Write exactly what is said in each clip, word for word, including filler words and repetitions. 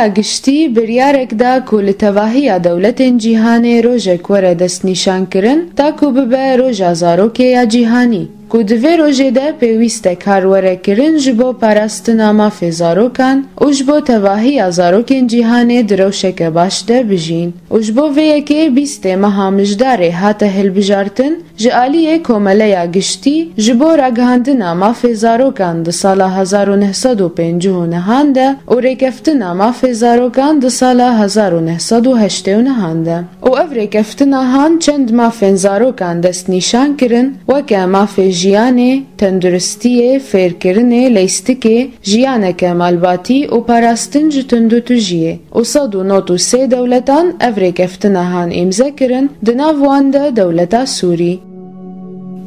Komeleya Giştî biryarek da ku li tevahiya dewletên cîhanê rojek were destnîşankirin, ta ku bibe Roja Zarokê ya Cîhanî, ku di vê rojê de pêwîst e kar were kirin ji bo parastina mafê zarokan û ji bo tevahiya zarokên cîhanê di rewşeke baş de bijîn. Û ji bo vê yekê bîstê meha Mijdarê hate hilbijartin, ji aliyê Komeleya Giştî ji bo ragihandina mafê zarokan di sala hezar û neh sed û pêncî û nehan de û rêkeftina mafê zarokan di sala hezar û neh sed û heştê û nehan de. Û ev rêkeftina han çend mafên zarokan destnîşan kirin, weke mafê jiyanê, tenduristiyê, fêrkirinê, leyîstikê, jiyaneke malbatî û parastin ji tundûtujiyê. Û sed û nod û sê dewletan ev rêkeftina han îmze kirin, di nav wan de dewleta Sûrî.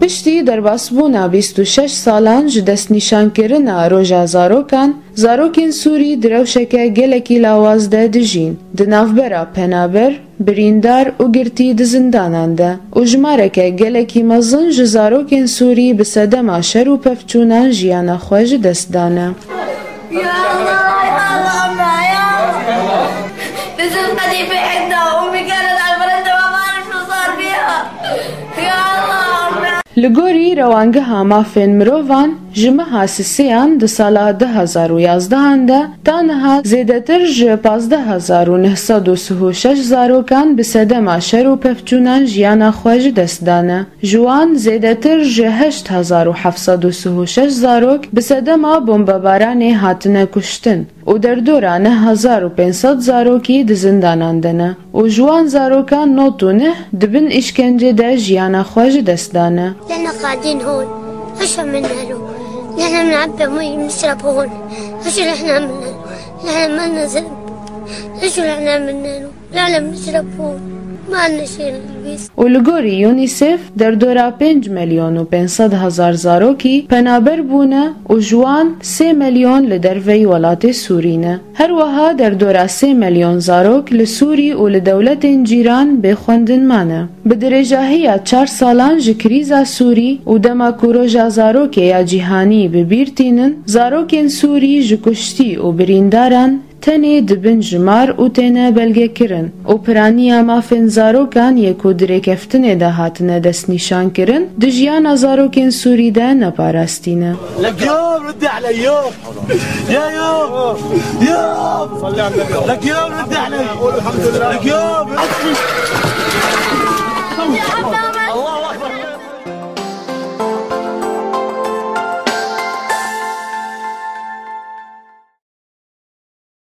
Piştî derbasbûna bîst û şeş salan ji destnîşankirina Roja Zarokan, zarokên Sûrî di rewşeke gelekî lawaz de dijîn, di navbera penaber, birîndar û girtî di zindanan de û jimareke gelekî mezin ji zarokên Sûrî bi sedema şer û pevçûnan jiyana xwe ji dest dane. يا الله، يا الله، يا الله. نزل قذيفة عندنا، أمي قالت على البلد ما بعرف شو صار فيها. يا الله. Li gorî Rewangeha Mafên Mirovan, ji meha sisêyan di sala du hezar û yazdehan de ta niha zêdetir ji pazdeh hezar û neh sed û sih û şeş zarokan bi sedema şer û pevçûnan jiyana xwe ji dest dane. Ji wan zêdetir ji heşt hezar û heft sed û sih û şeş zarok bi sedema bombebaranê hatine kuştin û derdora neh hezar û pênc sed zarokî di zindanan de ne û ji wan zarokan nod û neh di bin îşkencê de jiyana xwe ji dest dane. لأن قاعدين هون. إيش عملنا له؟ نحن بنعبي مي، بنشرب هون. إيش نحن عملنا له؟ نحن ما لنا ذنب. إيش نحن عملنا له؟ العالم يشرب هون. ما عندنا شيء نلبس. û li gorî UNICEF, derdora pênc milyon û pênc sed hezar zarokî penaber bûne û ji wan sê milyon li derveyî welatê Sûrî ne. Her wiha derdora sê milyon zarok li Sûrî û li dewletên cîran bê xwendin mane. Bi dirêjahiya çar salan ji krîza Sûrî û dema ku Roja Zarokê ya Cîhanî bi bîr tînin, zarokên Sûrî ji kuştî û birîndaran tenê dibin jimar û têne belgekirin û piraniya mafên zarokan yê ku di rêkeftinê de hatine destnîşankirin, di jiyana zarokên Sûrî de ne parastî ne. لك يوم ردي علي يوم. يا يوم. يوم. صلي على النبي. لك يوم ردي علي. قول الحمد لله. لك يوم.